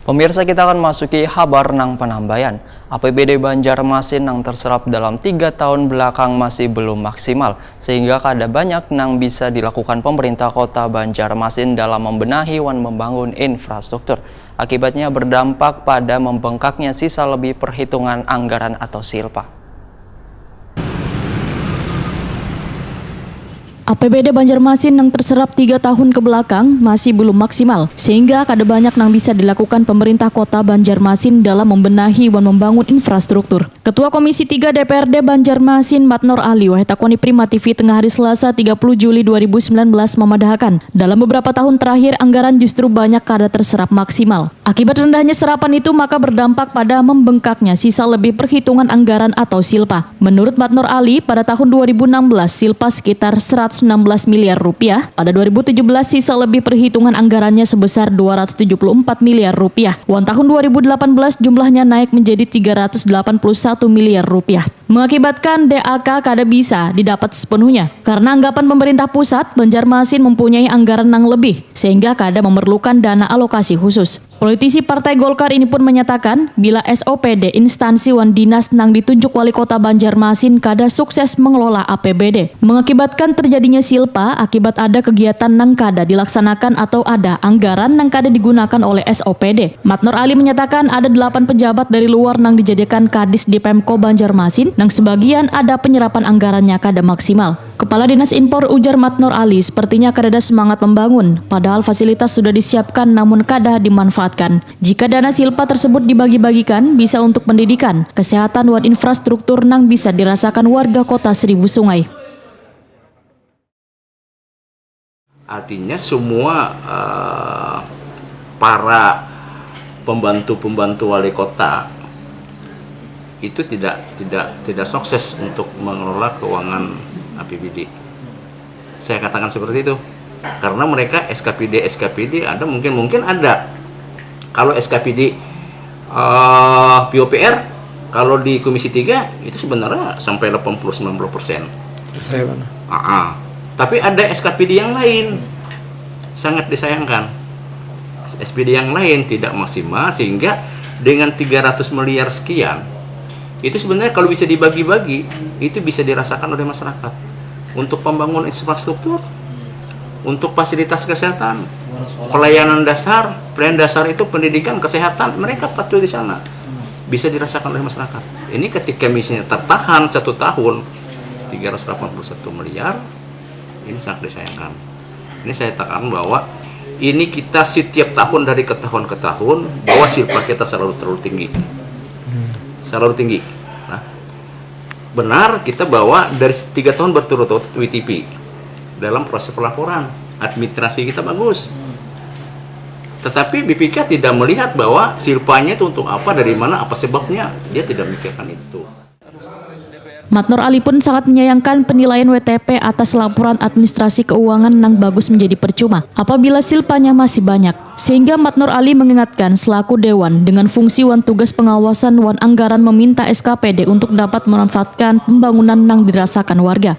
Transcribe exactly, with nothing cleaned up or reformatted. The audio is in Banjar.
Pemirsa, kita akan masuki habar nang penambayan. A P B D Banjarmasin nang terserap dalam tiga tahun belakang masih belum maksimal, sehingga kada banyak nang bisa dilakukan pemerintah kota Banjarmasin dalam membenahi wan membangun infrastruktur. Akibatnya berdampak pada membengkaknya sisa lebih perhitungan anggaran atau silpa. A P B D Banjarmasin yang terserap tiga tahun ke belakang masih belum maksimal, sehingga kada banyak yang bisa dilakukan pemerintah kota Banjarmasin dalam membenahi wan membangun infrastruktur. Ketua Komisi tiga D P R D Banjarmasin, Matnor Ali, wahai takoni Prima T V tengah hari Selasa tiga puluh Juli dua ribu sembilan belas, memadahakan, dalam beberapa tahun terakhir anggaran justru banyak kada terserap maksimal. Akibat rendahnya serapan itu, maka berdampak pada membengkaknya sisa lebih perhitungan anggaran atau silpa. Menurut Matnor Ali, pada tahun dua ribu enam belas silpa sekitar seratus enam belas miliar rupiah, pada dua ribu tujuh belas sisa lebih perhitungan anggarannya sebesar dua ratus tujuh puluh empat miliar rupiah, wan tahun dua ribu delapan belas jumlahnya naik menjadi tiga ratus delapan puluh satu miliar rupiah. Mengakibatkan D A K kada bisa didapat sepenuhnya. Karena anggapan pemerintah pusat, Banjarmasin mempunyai anggaran yang lebih, sehingga kada memerlukan dana alokasi khusus. Politisi Partai Golkar ini pun menyatakan, bila S O P D instansi wan dinas nang ditunjuk Wali Kota Banjarmasin kada sukses mengelola A P B D, mengakibatkan terjadinya silpa akibat ada kegiatan nang kada dilaksanakan atau ada anggaran nang kada digunakan oleh S O P D. Matnor Ali menyatakan ada delapan pejabat dari luar nang dijadikan kadis di Pemko Banjarmasin, nang sebagian ada penyerapan anggarannya kada maksimal. Kepala Dinas Inpor ujar Matnor Ali, sepertinya kadada semangat membangun, padahal fasilitas sudah disiapkan namun kada dimanfaatkan. Jika dana silpa tersebut dibagi-bagikan, bisa untuk pendidikan, kesehatan, wan infrastruktur nang bisa dirasakan warga kota Seribu Sungai. Artinya semua uh, para pembantu-pembantu wali kota itu tidak tidak tidak sukses untuk mengelola keuangan A P B D. Saya katakan seperti itu karena mereka S K P D S K P D ada mungkin mungkin ada. Kalau S K P D uh, eh, P U P R kalau di Komisi tiga itu sebenarnya sampai delapan puluh sembilan puluh persen. Selesai, Pak. Ah, ah. Tapi ada S K P D yang lain. Sangat disayangkan. S P D yang lain tidak maksimal sehingga dengan tiga ratus miliar sekian itu sebenarnya kalau bisa dibagi-bagi itu bisa dirasakan oleh masyarakat untuk pembangunan infrastruktur, untuk fasilitas kesehatan, pelayanan dasar, pelayanan dasar itu pendidikan, kesehatan, mereka patuh di sana. Bisa dirasakan oleh masyarakat. Ini ketika misalnya tertahan satu tahun tiga ratus delapan puluh satu miliar, ini sangat disayangkan. Ini saya katakan bahwa ini kita setiap tahun dari ke tahun ke tahun bahwa silpa kita selalu terlalu tinggi. Selalu tinggi. Nah, benar kita bawa dari tiga tahun berturut-turut W T P dalam proses pelaporan administrasi kita bagus. Tetapi B P K tidak melihat bahwa silpanya itu untuk apa, dari mana, apa sebabnya. Dia tidak memikirkan itu. Matnor Ali pun sangat menyayangkan penilaian W T P atas laporan administrasi keuangan nang bagus menjadi percuma apabila silpanya masih banyak. Sehingga Matnor Ali mengingatkan selaku Dewan dengan fungsi wan tugas pengawasan wan anggaran meminta S K P D untuk dapat memanfaatkan pembangunan nang dirasakan warga.